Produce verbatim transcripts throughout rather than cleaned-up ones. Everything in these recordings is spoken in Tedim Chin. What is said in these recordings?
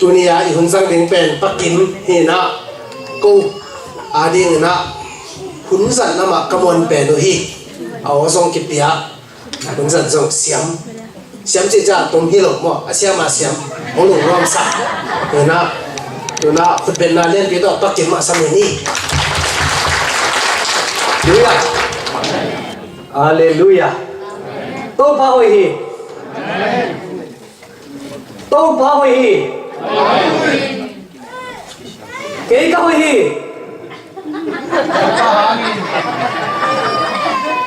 Tuni-a i hun zang ding pen Pa Kim hi-in ah, ko adingin ah hun zat lamah ka muan pen uh hi. A aw zong kipia, hun zat zong siam. Siam cih ciang tom hi lo maw, a siam a siam. Hong lungnuamsak. Tuna, tuna khutbetna lianpi tawh Pa Kim mah sam hi ni. Halleluiah. Halleluiah. Topa hoih hi. Topa hoih hi. Kei ka hoih hi.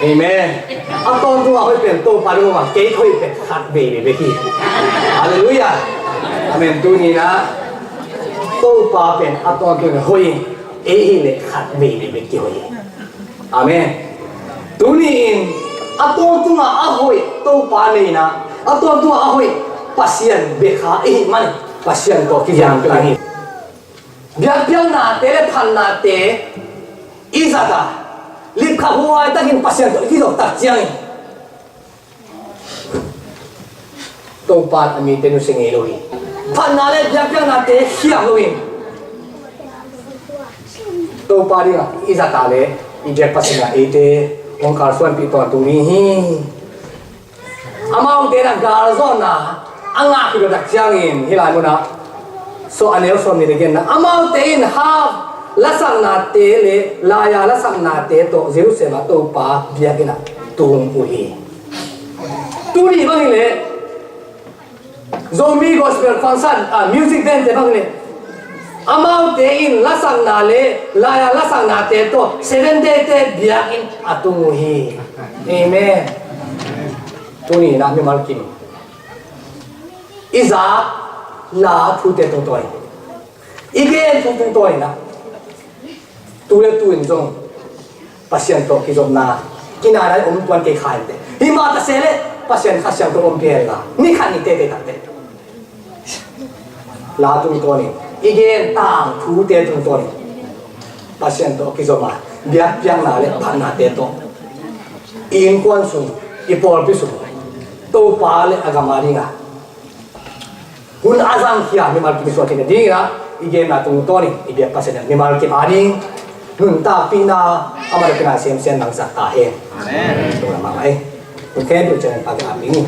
Amen. A tawntung a hoih pen Topa ding a, kei ka hoih pen khat veivei bek hi. Halleluiah. Amen. Tuni-in ah Topa pen a tawntung a hoih hi. Ei hi leh khat veivei bek kihoih hi. Amen. Tuni-in a tawntung a a hoih Topa nei-in ah, a tawntung a a hoih Pasian bek kha i hih manin Pasian tawh kihiang ta hi. Biakpiaknate le phatnate i zat a, lipkhaphuai takin Pasian tawh i kizop tak ciangin Topa in a mite nusia ngei lo hi. Phatna le biakpiaknate khiam lo hi. Topa dingah i zat a le i biak Pasian ah eite hong kalsuanpih tawntung ding hi. Amaute in a galzawhna a ngah khit uh tak ciangin hih lai munah sawm, a neu sawmnih le genna, amaute in harp lasaknate le laiya lasaknate tawh Jerusalem ah Topa biakinn ah tung uh hi. Tuni bang hi leh Zomi Gospel Concert, ah, music band te bang hi leh amaute in lasakna le laiya lasaknate tawh Seventh Day te biakinn a tung uh hi. Amen. Tuni-in ah mimal kim i zak la thute tungtawn, i gen thu tungtawn in ah tu le tu in zong Pasian tawh kizopna kinai nai om tuan kei kha inteh. Hih mah ta se leh Pasian Kha Siangtho om pi hen la, ni khat ni teitei takteh la tungtawnin, i gen tangthute tungtawnin Pasian tawh kizom a, biakpiakna le phatnate tawh i innkuan sung, i pawlpi sung, Topa le a gam a dinga hun a zangkhia mimal kim i suah theihna dingin ah i genna tungtawnin i biak Pasian in mimal kim a ding nuntakpihna a mah dingin a semsem nangsak ta hen. Amen. Tua lamah ei hun khempeuh ciangin Pa kiang a ping in.